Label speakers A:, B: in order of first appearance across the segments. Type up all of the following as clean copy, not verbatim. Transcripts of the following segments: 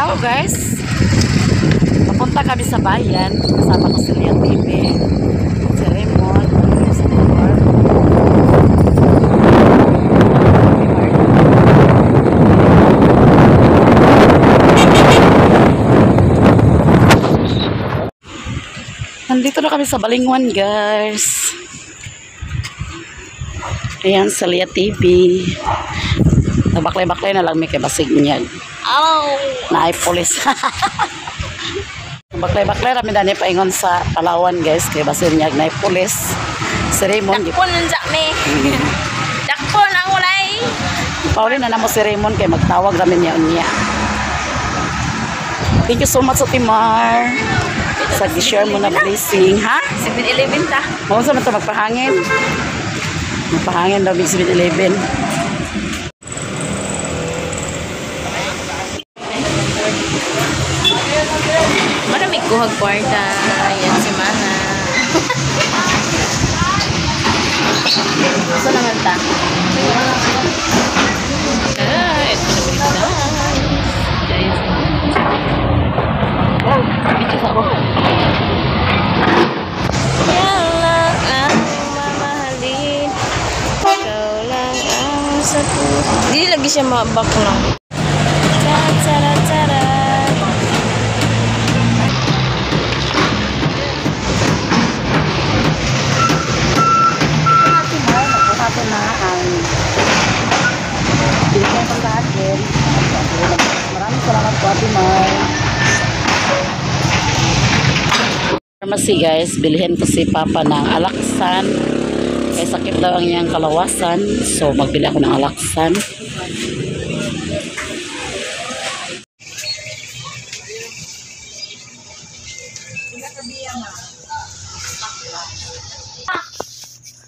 A: Hello guys. Papunta kami sa bayan. Kasama ko si Leah TV, si Raymond, si Motor. Nandito na kami sa Balingwan, guys. Ayan, sa Leah TV. Nabaklay-baklay na lang may kay basig niya.
B: Oh.
A: Naay pulis. Baklay-baklay rami dani paingon sa Palawan, guys, kay basig niya naay pulis. Si Raymond,
B: Dakpon unsa mi. Dakpon ang ulay.
A: Pauli na namo si Raymond kay magtawag rami niya unya. Thank you so much, Timar, sa gi-share mo na blessing, ha?
B: 7-Eleven ta.
A: Mao sa man to magpahangin. Magpahangin daw big 7-Eleven.
B: Marami kuhag kwarta. Ayan si Mana. Gusto naman ta. Ah, ito naman ito, guys.
A: Pictures ako.
B: Ikaw lang ang mamahalin. Ikaw lang ang sa puso. Dili lagi siya mabak no. Tara, tara, tara.
A: Nakuha ko na ang binigay ko sa akin. Maraming salamat po, Ate Mar. Pharmacy, guys, bilhin ko si Papa ng Alaxan. Kaya sakit daw ang iyang kalawasan. So, magbili ako ng Alaxan.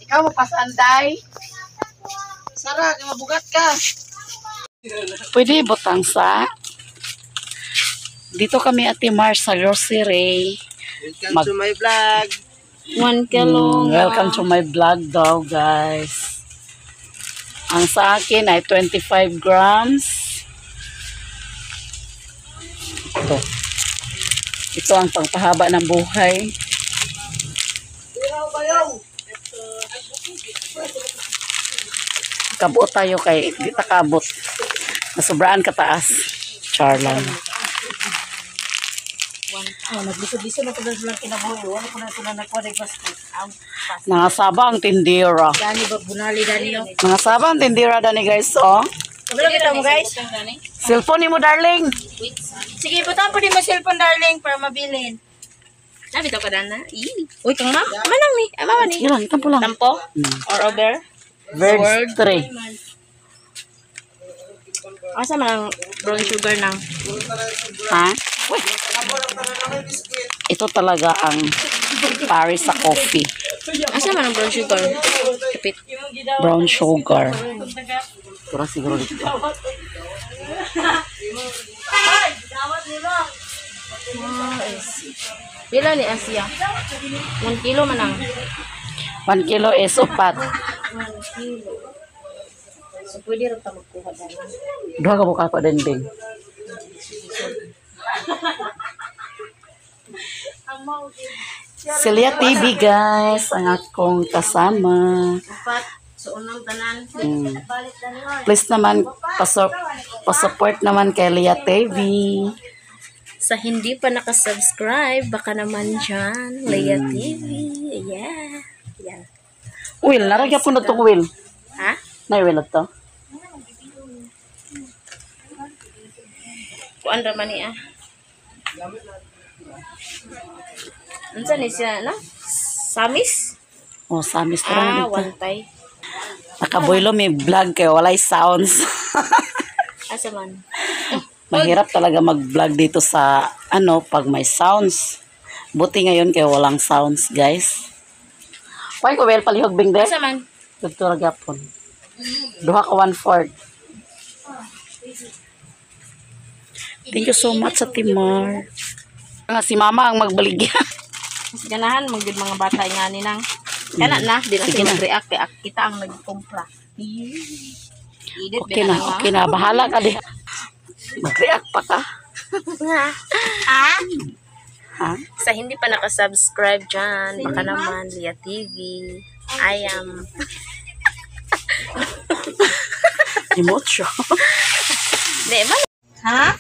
A: Ikaw mo pasanday.
C: Sara, mabugat ka.
A: Pwede butang sa. Dito kami, Ate Mar, sa grocery.
C: Welcome to my vlog.
B: 1 kilo.
A: Welcome to my vlog daw, guys. Ang sa akin ay 25 grams. Ito. Ito ang pangpahaba ng buhay. Kabuot tayo kay di ta kabot. Nasobraan kataas. Char lang.
C: Oh, naglisod-lisod na pala silang kinabuhi. Wala ko na sila nakuha ng basket.
A: Nangasaba ang tindira.
C: Dani ba bunali dani no?
A: Nangasaba ang tindira dani, guys, oh.
C: Kabalo kita mo, guys.
A: Cellphone ni mo, darling.
C: Sige, butan po din mo cellphone, darling, para mabilin.
B: Nabi to ka dana. Uy, kang ma. Manang ni. Ay, mama ni.
A: Sige lang, itampo lang.
B: Tampo? Or over?
A: Verse 3.
B: Asa man ang brown sugar nang?
A: Ha? Uy. Ito talaga ang pare sa coffee.
B: Asa man ang brown sugar? Kapit.
A: Brown sugar. Tura siguro dito.
B: Pila ni Asia? 1 kilo man ang.
A: 1 kilo is upat.
B: 1 kilo. So, pwede rin ta magkuha dani.
A: Duha ka buka ko din, Bing. Celia TV, guys, ang akong kasama.
B: Upat. So, unang tanan.
A: Please naman, pasupport naman kay Leah TV.
B: Sa hindi pa nakasubscribe, baka naman dyan. Leah TV. Yeah. Yan.
A: Will, naragya po na itong Will.
B: Ha?
A: Nay, Will to.
B: Kuan ra man ni ah. Unsa ni siya na? Samis?
A: Oh, samis tara na
B: Ah,
A: dito.
B: wantay.
A: Nakaboylo may vlog kay walay sounds.
B: Asa man?
A: Mahirap talaga mag-vlog dito sa ano pag may sounds. Buti ngayon kay walang sounds, guys. Pwede ko well palihog bing de.
B: Asa man?
A: Dito ra gyapon. Duha ka 1/4. Thank you so much sa Timar. Nga si Mama ang magbaligya.
B: Mas ganahan man gyud mga bata ngani nang. Kana na, di na
A: Sige
B: sila
A: na.
B: mag-react kay kita ang nagkumpra. Edit
A: Okay na, okay na. Bahala ka diha. Mag-react pa ka.
B: Ah?
A: Ha?
B: Sa hindi pa nakasubscribe dyan, baka naman Lia TV. I am
A: Emocho.
B: Di ba?
C: Ha?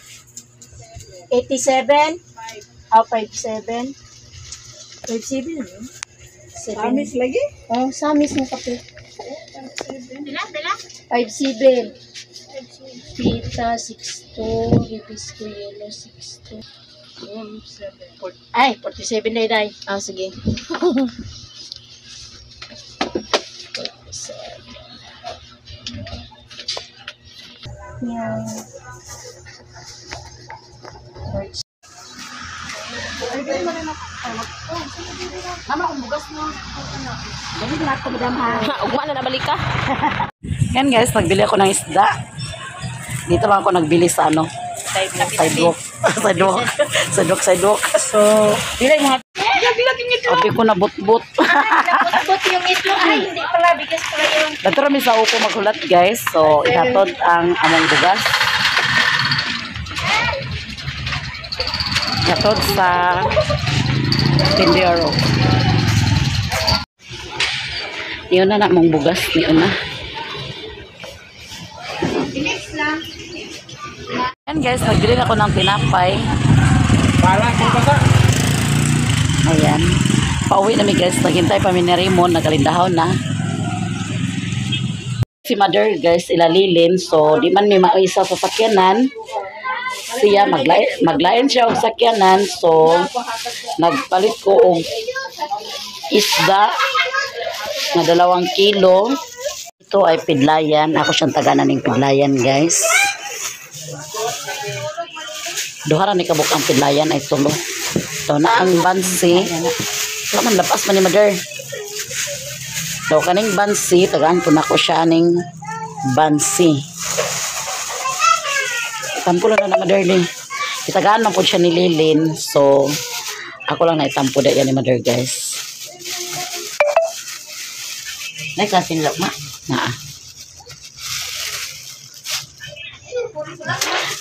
C: 87? Oh, 57? 57 no? Samis lagi? Oh, samis ng kape. 57. Pita, 62. Ribisco yellow, 62. Ay, 47 na day.
B: Ah, sige.
C: 47. Yan.
A: Mama, kung bugas mo. Dali na ako, madam ha.
B: Ugma na nabalik ka.
A: Yan guys, nagbili ako ng isda. Dito lang ako nagbili sa ano, sidewalk. Sidewalk. Sidewalk, sidewalk.
C: So, bilang mga
A: Sabi ko na but-but.
C: But yung ito, ay, hindi pala, bigas pala yung
A: Dito rami sa upo maghulat guys. So, ihatod ang among bugas. Ihatod sa tindero. Niyon na na among bugas. Niyon na. Yan guys, nagbili na ako ng tinapay. Ayan. Pauwi na mi guys. Naghintay pa mi ni Raymond. Nagalindahaw na. Si mother guys, ilalilin. So, di man mi maisa sa sakyanan. Siya, maglain siya og sakyanan. So, nagpalit ko og isda na 2 kilo. Ito ay pidlayan. Ako siyang taganan ng pidlayan guys. Duha ra ni kabuk ang pidlayan ay tulo. Ito na ang bansi. Wala man labas man ni mother. Daw kaning bansi, tagaan po nako siya aning bansi. Tampo lang na na mother ni. Itagaan man po siya ni Lilin. So, ako lang naitampo da yan ni mother guys.
C: Nagkasin lang, ma.
A: Naa.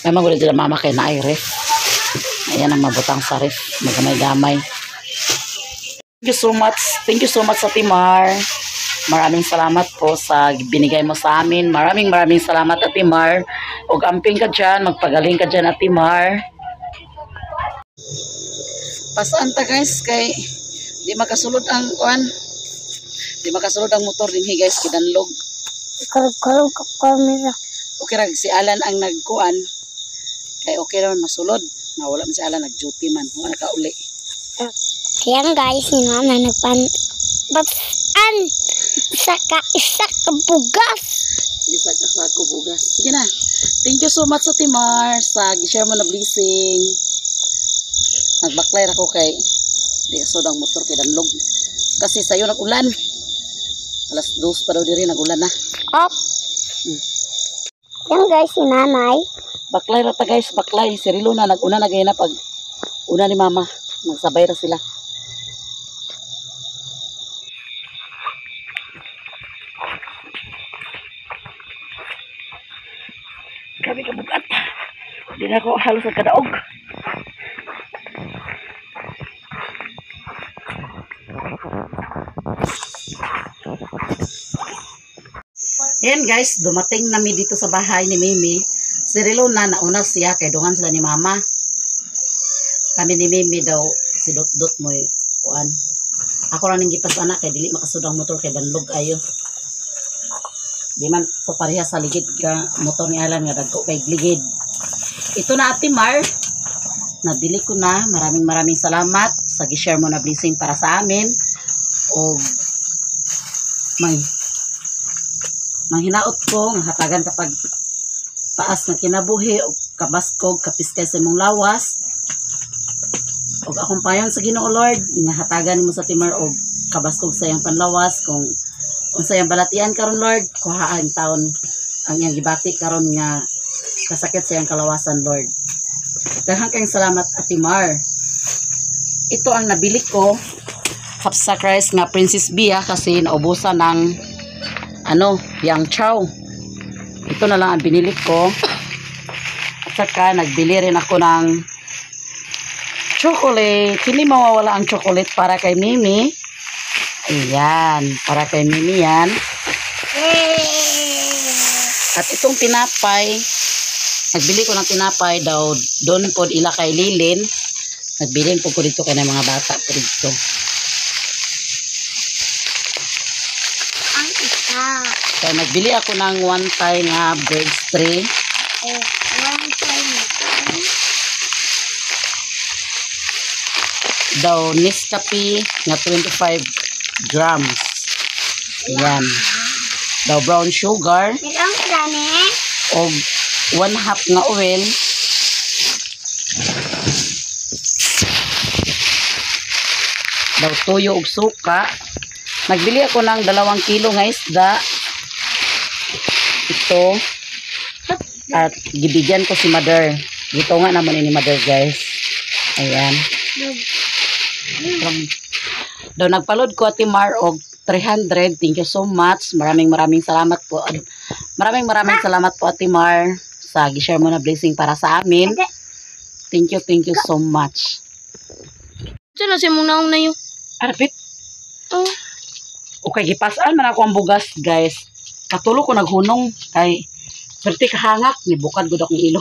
A: May magulit sila mama kay naay ref. Ayan ang mabutang sa ref. Magamay-gamay. Thank you so much. Thank you so much sa Timar. Maraming salamat po sa binigay mo sa amin. Maraming maraming salamat, Ate Mar. Og amping ka dyan, magpagaling ka dyan, Ate Mar. Pasaan ta guys kay di makasulod ang kuan. Di makasulod ang motor dinhi guys kidanlog.
D: Karog-karog ka kamera.
A: Okay ra si Alan ang nagkuan. Kay okay ra man masulod. Nawala man si Alan nag-duty man, wala nakauli.
D: Ayan guys, si mama nagpan... Basan! Saka isa ka bugas!
A: Isa ka sa ako bugas. Sige na. Thank you so much sa Timar sa gi-share mo na blessing. Nagbaklay ra ko kay di kaso ang motor kay danlog. Kasi sayo nag-ulan. Alas 2 pa daw diri nag-ulan na.
D: Op! Ayan guys, si nanay.
A: Baklay ra ta guys, baklay. Si Rilo na nag-una na gayna pag una ni mama. Nagsabay ra sila. Grabe ka bugat. Di na ako halos nagkadaog. Ayan guys, dumating nami dito sa bahay ni Mimi. Si Rilo na nauna siya kay dungan sila ni Mama. Kami ni Mimi daw si Dot Dot mo kuan. Ako ra ning gipas ana kay dili makasud ang motor kay danlog ayo. Di man to pareha sa ligid ka motor ni Alan nga dagko kay ligid. Ito na Ate Mar. Nabili ko na. Maraming maraming salamat sa gi-share mo na blessing para sa amin. Og manghinaot ko nga hatagan kapag taas nga kinabuhi og kabaskog kapiskay sa imong lawas og akong payon sa Ginoo Lord nga hatagan nimo sa Timar og kabaskog sa iyang panlawas kung unsa iyang balatian karon Lord, kuhaan taon ang iyang gibati karon nga kasakit sa iyang kalawasan, Lord. Daghang kayong salamat, Ate Mar. Ito ang nabili ko, half sack rice nga Princess Bia kasi naubusan ng ano, yang chow. Ito na lang ang binili ko. At saka nagbili rin ako ng chocolate. Hindi mawawala ang chocolate para kay Mimi. Ayan, para kay Mimi yan. At itong tinapay, nagbili ko ng tinapay daw doon po ila kay Lilin. Nagbili po ko dito kay ng mga bata po dito.
D: Ang isa.
A: So, nagbili ako ng one tie nga birds tree.
D: Oh, one time.
A: Daw Nescafe nga 25 grams. Ayan. Daw brown sugar
D: Meron ka dami?
A: o 1/2 nga oil. Daw tuyo og suka. Nagbili ako ng 2 kilo nga isda. Ito. At gibigyan ko si Mother. Dito nga naman ini Mother, guys. Ayan. Daw nagpalod ko Ate Mar og 300. Thank you so much. Maraming maraming salamat po. Maraming maraming salamat po Ate Mar sa gi-share mo na blessing para sa amin. Thank you so much.
B: Ito na si mong naong na yun.
A: Arapit.
B: Oh.
A: Okay, gipasaan man ako ang bugas, guys. Katulo ko naghunong kay perti kahangak ni bukad gud akong ilo.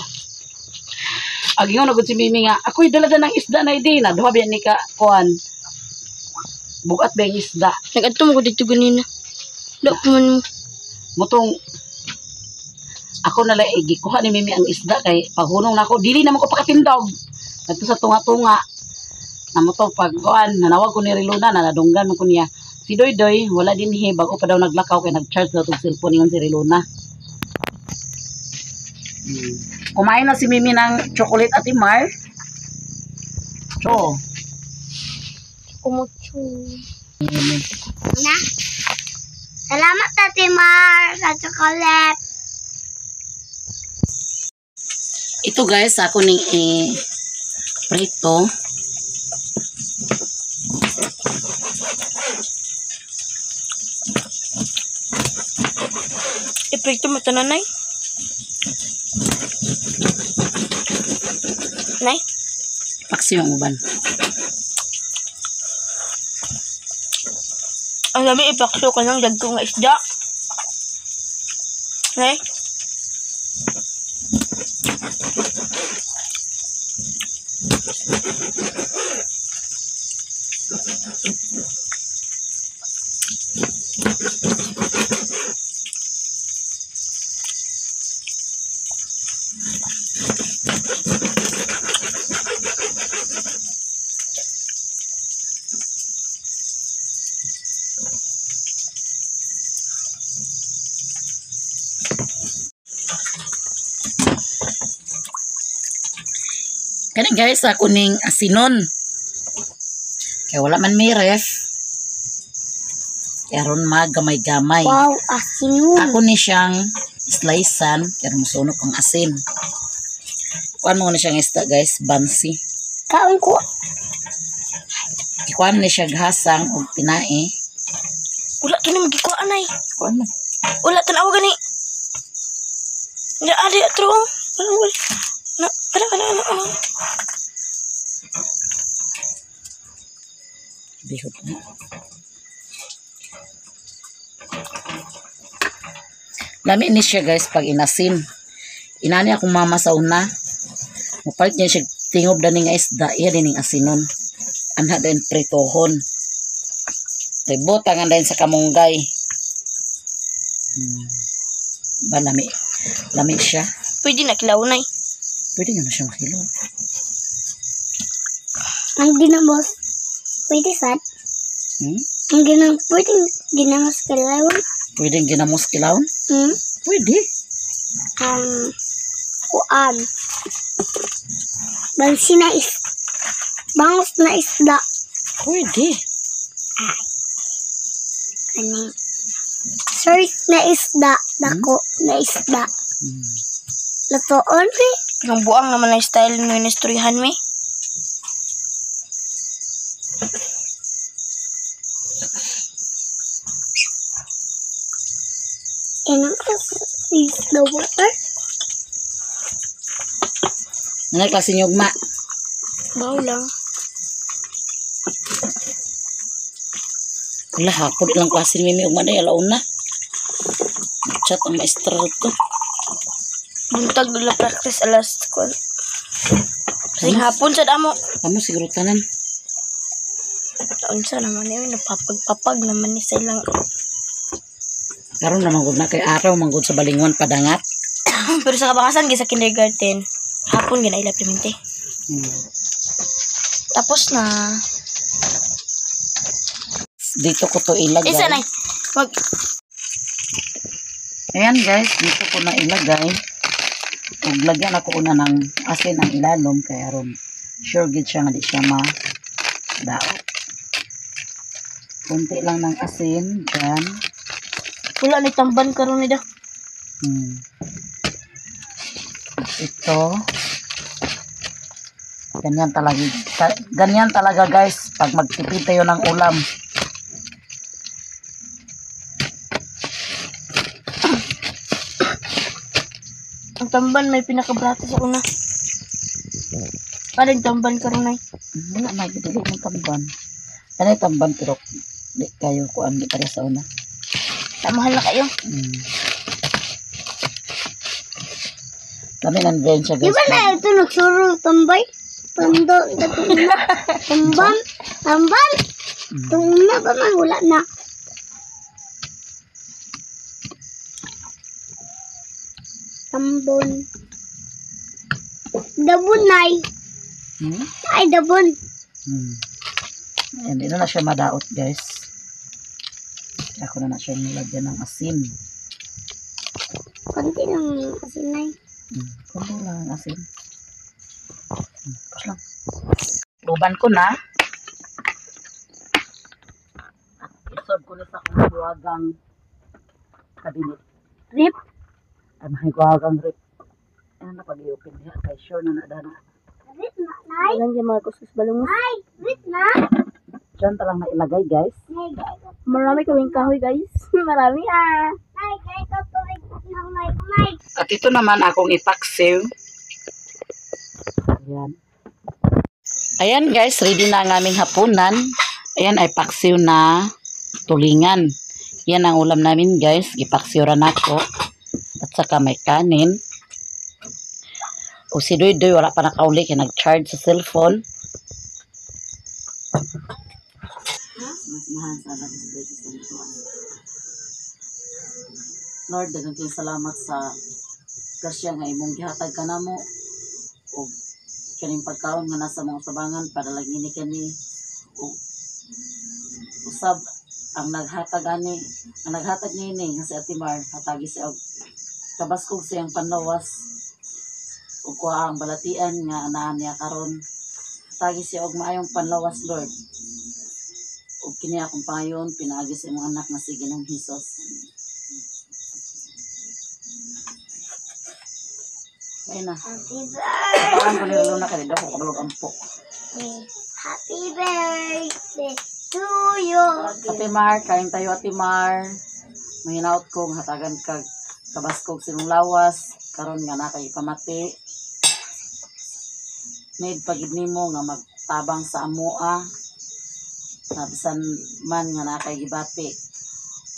A: Agingon na gud si Mimi nga, ako'y dala ng isda na idi na duha biya ni ka kuan. Bugat ba yung isda?
B: Nagadto mo ko dito ganina. Dok man mo.
A: Mutong ako na lang gikuha ni Mimi ang isda kay paghunong nako dili naman ko pakatindog. Adto sa tunga-tunga. Namo to pag kuan nanawag ko ni Riluna na nadunggan man ko niya. Si Doydoy wala dinhi bago pa daw naglakaw kay nag-charge daw tong cellphone ingon si Riluna. Kumain na si Mimi ng chocolate Ate Mar. Cho.
B: Kumucho.
D: Na. Salamat Ate Mar sa chocolate.
A: Ito guys, ako ning prito.
B: Iprito mo ito na, Nay. Nay?
A: Paksi yung uban.
B: Ang dami ipakso ka ng dagko nga isda. Nay?
A: Kani guys, ako ning asinon. Kaya wala man may ref. Kaya ron magamay-gamay.
D: Wow, asinon.
A: Ako ni siyang slicean. Kaya musunog ang asin. Kuan mo na siyang isda guys, bansi.
D: Kaon ko.
A: Ikuan ni siya hasang og tinae.
B: Wala to ni magikuan ay.
A: Kuan mo.
B: Wala tan-awa gani. Hindi, ali, atro. Wala, wala. Na, wala, wala, wala, wala.
A: Bihot na. Lami ni siya guys pag inasin. Inani akong mama sa una. Mupalit niya siya tingob dani nga isda. Iya din ning asinon. Anha din pritohon. Kay butangan din sa kamunggay. Ba lami. Lami siya.
B: Pwede na kilaw na eh.
A: Pwede nga na siya makilaw.
D: Ang ginamos. Pwede sad.
A: Hmm?
D: Ang ginamos. Pwede ginamos kilaw.
A: Pwede ginamos kilaw?
D: Hmm?
A: Pwede.
D: Kuan. Bansi na is. Bangos na isda.
A: Pwede.
D: Ay. Kani. Search na isda. Dako na isda. Lutoon eh.
B: Ang buang naman ang style mo yung istoryahan mi.
D: And is the water.
A: Ano klase nyugma?
B: Baw lang.
A: Wala, hapon ilang klase ni Mimi ugma na alauna. Chat ang maestra to.
B: Buntag dula practice alas 4. Kasing hapon sa damo.
A: Kamo siguro tanan.
B: Unsa naman yun, napapagpapag naman ni sa ilang.
A: Karon naman gud na kay araw man gud sa Balinguan padangat.
B: Pero sa kabakasan, sa kindergarten, hapon gina ila permente. Tapos na.
A: Dito ko to ilagay.
B: Isa na. Mag
A: Ayan guys, dito ko na ilagay. Ug lagyan ako una ng asin ang ilalom kay aron sure gid siya nga di siya ma daot. Kunti lang ng asin dyan.
B: Wala ni tamban karon ni da.
A: Ito. Ganyan talaga, ganyan talaga guys pag magtipid tayo ng ulam.
B: Ang tamban may pinakabrato sa una. Paling tamban karon ay.
A: Wala na, dili mong tamban. Kanay tamban pero di kayo kuan di para sa una.
B: Mahal na kayo.
A: Kami ng venture
D: Di
A: guys.
D: ba na ito nagsuro tambay? Pando, datuna. Tamban, tamban. Tungna ba man wala na. Tambon. Dabon nay. Ay, dabon.
A: Ayan, di na na siya madaot guys. Kaya ako na na siya nilagyan ng asin.
D: Konti lang asin nay.
A: Konti lang ang asin. Tapos lang. Luban ko na. Isod ko na sa akong hiwagang kabinet.
B: Rip.
A: Ay, mahiwagang rip. Ano na pag-i-open niya? Kay sure na na.
D: Wait na, nay.
B: Walang yung mga kuskus balungos.
D: Nay, wait na.
A: Diyan talang na ilagay guys.
D: Nay, gay
B: Marami kaming kahoy guys. Marami ah.
D: Nay, gay ko tubig ng nay. Nay.
A: At ito naman akong ipaksiw. Ayan. Ayan guys, ready na ang aming hapunan. Ayan ay paksiw na tulingan. Yan ang ulam namin guys. Gipaksiw ra nako. At saka may kanin. O si Doy Doy wala pa nakauli kaya nag-charge sa cellphone. Lord, daghang kayong salamat sa grasya nga imong gihatag kanamo ug kaning pagkaon nga nasa mga tabangan para lang ini kani ug usab ang naghatag ani ang naghatag niini nga si Ate Mar, hatagi siya og kabaskog siyang panlawas ug kuha ang balatian nga anaa niya karon. Hatagi siya og maayong panlawas, Lord, ug kini akong pangayon pinaagi sa imong anak nga si Ginoong Hesus. Ayun na.
D: Happy birthday.
A: Paan ko ni Luna kay dako kabalog ampo.
D: Happy birthday to you.
A: Ate Mar, kain tayo Ate Mar. Mahinaot ko nga hatagan kag kabaskog sinong lawas karon nga na kay pamati. Need pagid nimo nga magtabang sa amoa. Na bisan man nga na kay gibati.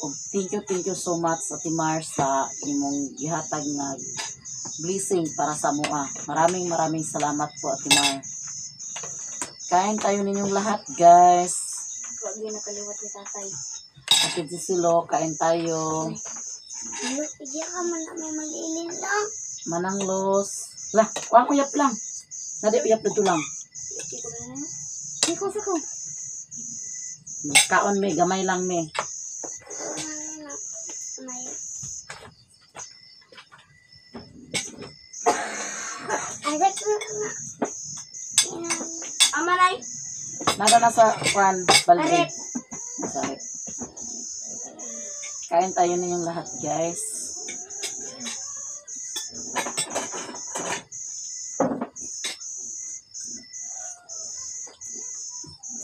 A: Ug thank you so much Ate Mar sa imong gihatag nga blessing para sa amoa. Maraming maraming salamat po Ate Mar. Kain tayo ninyong lahat guys.
B: Wag yun nakaliwat ni tatay.
A: Ate Gisilo, kain tayo.
D: Ano, iya ka man na may malilin lang.
A: Manang los. Lah, kuha ko uyap lang. Nadi uyap dito lang.
B: Ikaw sa ko.
A: Kaon me, gamay lang me.
D: May. Ay, ko na.
B: Ama nay.
A: Nada na sa kwan, balde.
D: Arep.
A: Sa rep. Kain tayo ninyong lahat, guys.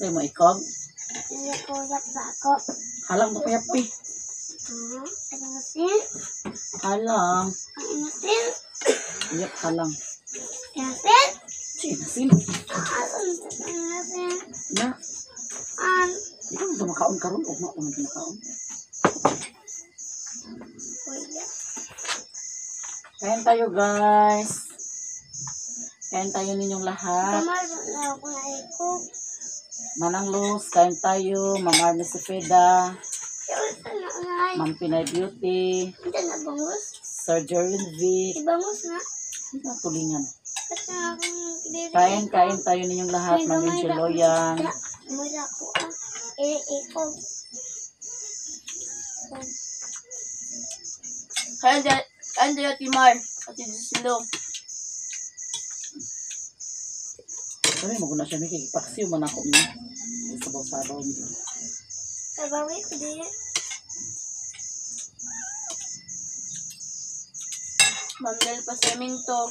A: Say mo ikog.
D: Iya ko yak ba ako.
A: Halang mo kaya po eh.
D: Ang inasin.
A: Halang.
D: Ang inasin.
A: Yep, halang.
D: Inasin.
A: Sino? Sino?
D: Asan natin?
A: Na.
D: An.
A: Di ka man makaon karon ugma pa man makaon.
D: Kuya.
A: Kain tayo, guys. Kain tayo ninyong lahat.
D: Kamar na ako na ikog.
A: Manang Luz, kain tayo. Ma'am Army Cepeda,
D: Kaya na ngay.
A: Ma'am Pinay Beauty,
D: Hindi na bangus.
A: Sir Jerwin Vic.
D: Ibangus na.
A: Ano tulingan?
D: Kasi na akong dili.
A: Kain, kain tayo ninyong lahat. Ma'am Angel Loyang.
D: Mura ko ah. Ikog.
C: Kaya dyan, kaya dyan Timar. At Silo.
A: Sabi mo na siya, may kikipaksiw man ako niya. May sabaw-sabaw niya.
D: Kabawi ko din.
C: Ma'am Del Paseminto.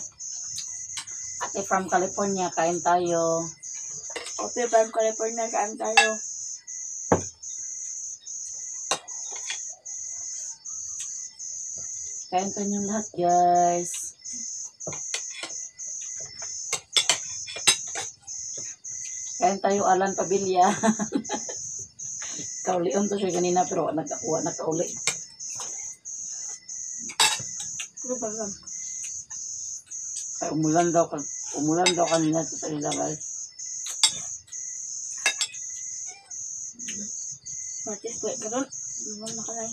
A: Ate from California, kain tayo.
C: Ope from California, kain tayo.
A: Kain tayo niyong lahat, guys. Kain tayo, Alan Pabilia. Kaulion to siya kanina, pero wa nagkakuha, nagkauli.
C: Ano ba ma'am?
A: Ay, umulan daw kanina to sa ila, guys.
C: Martis po, karon. Lumang nakalay.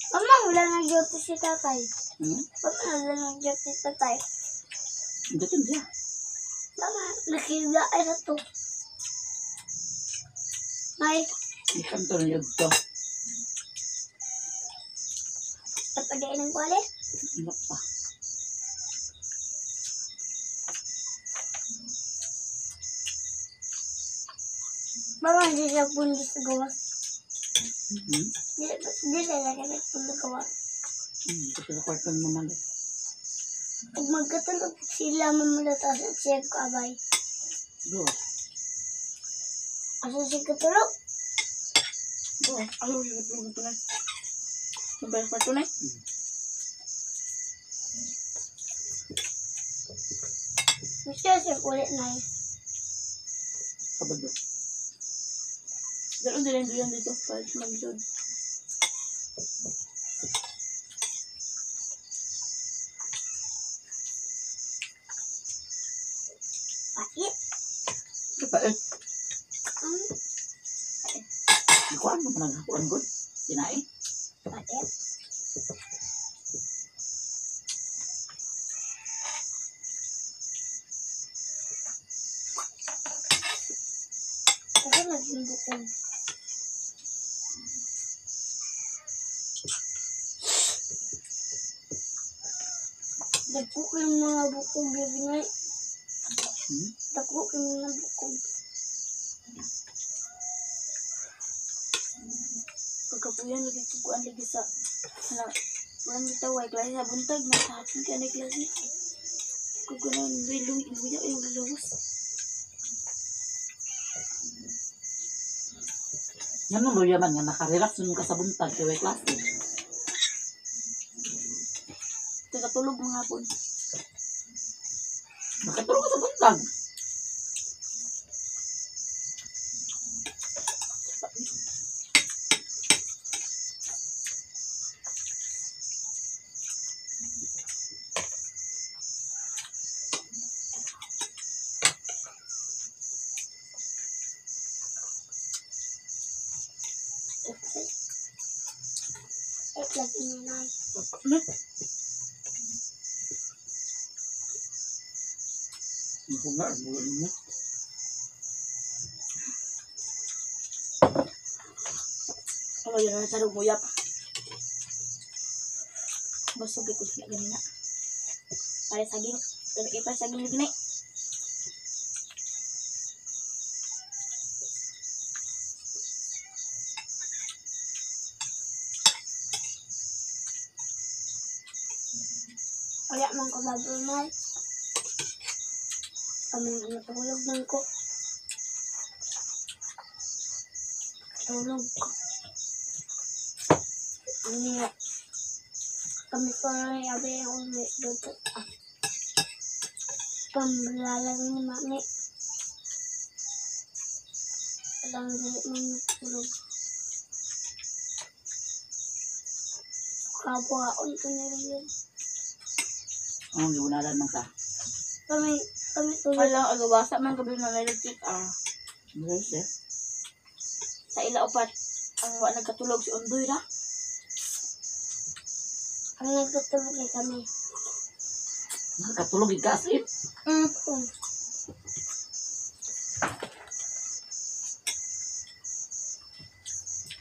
D: Mama, wala nang duty si tatay.
A: Hmm?
D: Mama, wala nang duty si tatay.
A: Hindi yun siya.
D: Mama, nakila ay sa to. May,
A: Ikan to niyo to.
D: napagain ng kwali.
A: Ano pa?
D: Mama, hindi siya pundi sa gawas.
A: Hmm?
D: Hindi siya nagpundi sa gawas.
A: Ito sa kwarto ni Mama.
D: Pag magkatulog sila, mamulatas at siya kaabay.
A: Go.
D: Asa siya katulog?
A: Go.
C: Ano siya tulog tunay? Mabay pa tunay.
D: Gusto siya ulit na eh.
A: Sabado.
C: Dalon din yung dito para magsod.
D: Bakit?
A: Ito pa eh. Ikuan mo pa naghakuan ko. Sinain.
D: Bakit? Kasi naging bukog. Dako ko yung mga bukog gabi nga.
A: Hmm?
D: Dako ko yung mga bukog.
C: Pagkapuyan lagi kuan lagi sa na walang gitaway klase sa buntag na sa hapon kay na klase. Kukunan luy luya ay lawas.
A: Yan mo luya man nga nakarelax nun ka sa buntag kay way klase.
C: Tagatulog mga hapon.
A: Nakatulog ka sa buntag.
D: Eh, lagi na.
A: Ang nga, ang bulo mo.
C: Ano yun na sa muyap. Busog ko siya ganina. Para saging, pero ipa saging lagi na.
D: Wala man ko baboy mal. Kami nga matulog man ko. Tulog ko. Ang hirap. Kami pa rin abi ang umi dito. Pamlalaro ni mami. Alam dili man natulog. Kabuhaon ko na rin yun.
A: Anong gibunalan man ka?
D: Kami, kami tulog.
C: Wala, agawasa man gabi na nalagkit ah.
A: Yes, eh.
C: Sa ila upat, ang wa nagkatulog si Undoy ra.
D: Ang nagtutulog ay kami.
A: Nakatulog ikasit.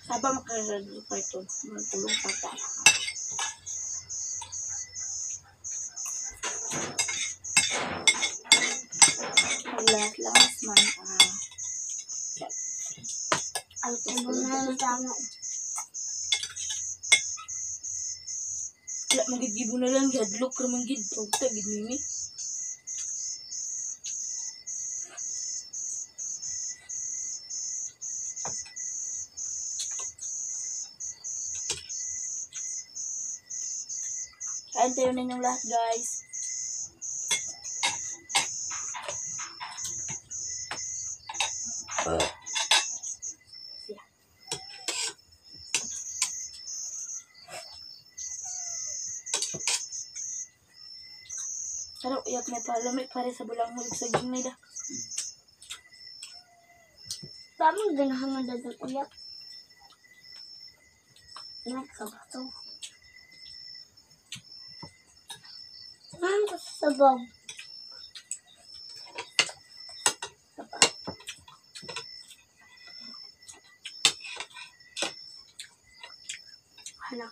C: Saba makaradyo pa ito. Matulog pa ta. Lahat-lahat man. Ah.
D: Ang tulog na lang tama.
C: Wala, magigibo na lang. Gihadlok ra man gid. Pagta, gid mimi. Kain tayo ninyong lahat, guys. Siya. Pero iyak may palamit pare sa bulang mo sa gingay da.
D: Tama ganahan mo dadag uyak. Nagkabato. Samahan ko sa sabog. Hala.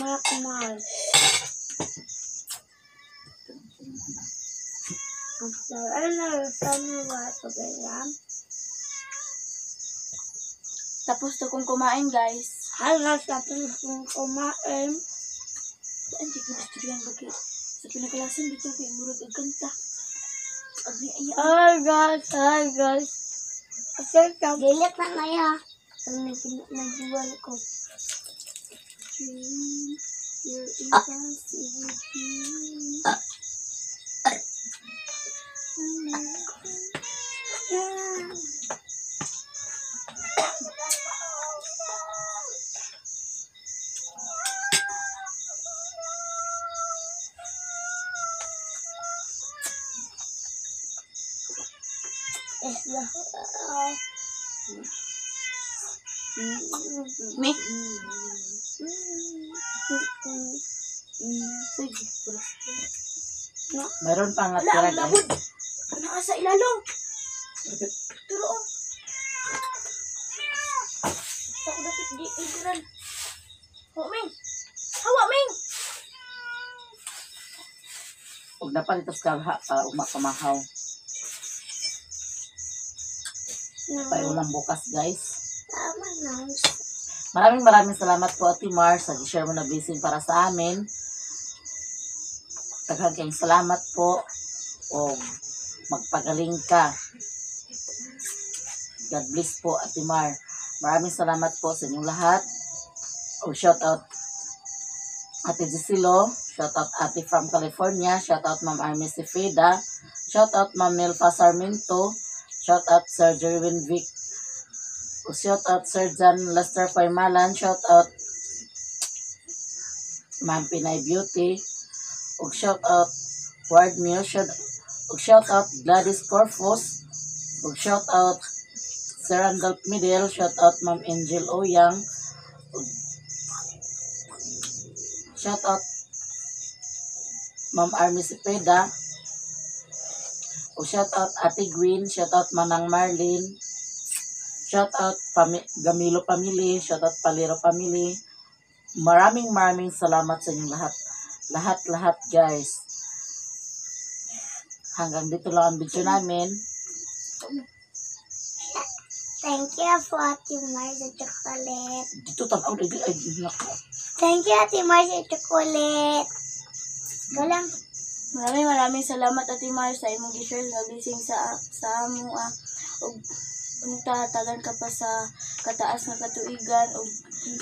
D: Mga kumahal.
C: Tapos na kong kumain, guys.
D: Hala, tapos kong kumain.
C: Hindi ko gusto yan bagay. Sa pinakalasan dito kay murag ang kanta. Ay, ay, ay.
D: Hi guys, hi guys. Kasi Dili pa na ya. Ang nagjuwal ko.
C: Dream, you're impossible dream.
D: Yeah. Isla.
C: Me? Sige.
A: Meron pang
C: Ala,
A: natira
C: ang
A: guys.
C: labod. Naa sa ilalong. Turo. Ako dapat di likuran. Hawa, Ming. Hawa, Ming.
A: Huwag na palitos ka ha, para umakamahaw. Paiulang bukas guys.
D: Tama na.
A: Maraming maraming salamat po Ate Mar sa share mo na blessing para sa amin. Daghang kayong salamat po o magpagaling ka. God bless po, Ate Mar. Maraming salamat po sa inyong lahat. O shout out Ate Gisilo, shout out Ate from California, shout out Ma'am Army Cefeda, shout out Ma'am Nelfa Sarmiento, shout out Sir Jerwin Vic, o shout out Sir John Lester Paymalan, shout out Ma'am Pinay Beauty, ug shout out Ward Muse, ug shout out Gladys Corfus, ug shout out Sir Randolph Midel, shout out Ma'am Angel Oyang, ug shout out Ma'am Army Cepeda, ug shout out Ate Gwen, shout out Manang Marlene, shout out Gamilo Family, shout out Palero Family. Maraming maraming salamat sa inyong lahat. Lahat-lahat, guys. Hanggang dito lang ang video namin.
D: Thank you for Ate Mar sa chocolate.
A: Dito tanaw lagi ay nako.
D: Thank you, Ate Mar, sa chocolate. Ikaw lang.
C: Maraming maraming salamat, Ate Mar, sa imong gi-share nga blessing sa amo ah. Ug unta tagan ka pa sa kataas nga katuigan ug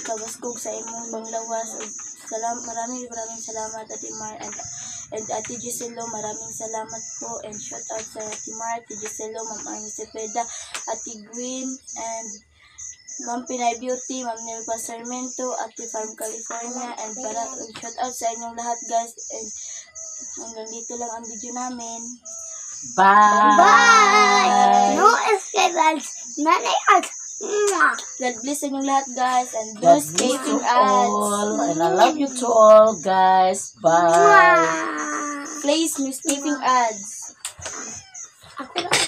C: kabaskog sa imong panglawas ug salam, maraming maraming salamat, Ate Mar and Ate Giselo, maraming salamat po and shout out sa Ate Mar, Ate Giselo, Ma'am Army Cepeda, Ate Gwen and Ma'am Pinay Beauty, Ma'am Nelpa Sarmento, Ate Farm California, and para shout out sa inyong lahat, guys, and hanggang dito lang ang video namin.
A: Bye!
D: Bye! No escape ads. Nanay ads. Mwah!
C: God bless sa inyong lahat, guys, and do
A: God bless you
C: escaping ads.
A: All. And I love you to all, guys. Bye!
D: Mwah!
C: Place no escaping ads.
D: Ako lang.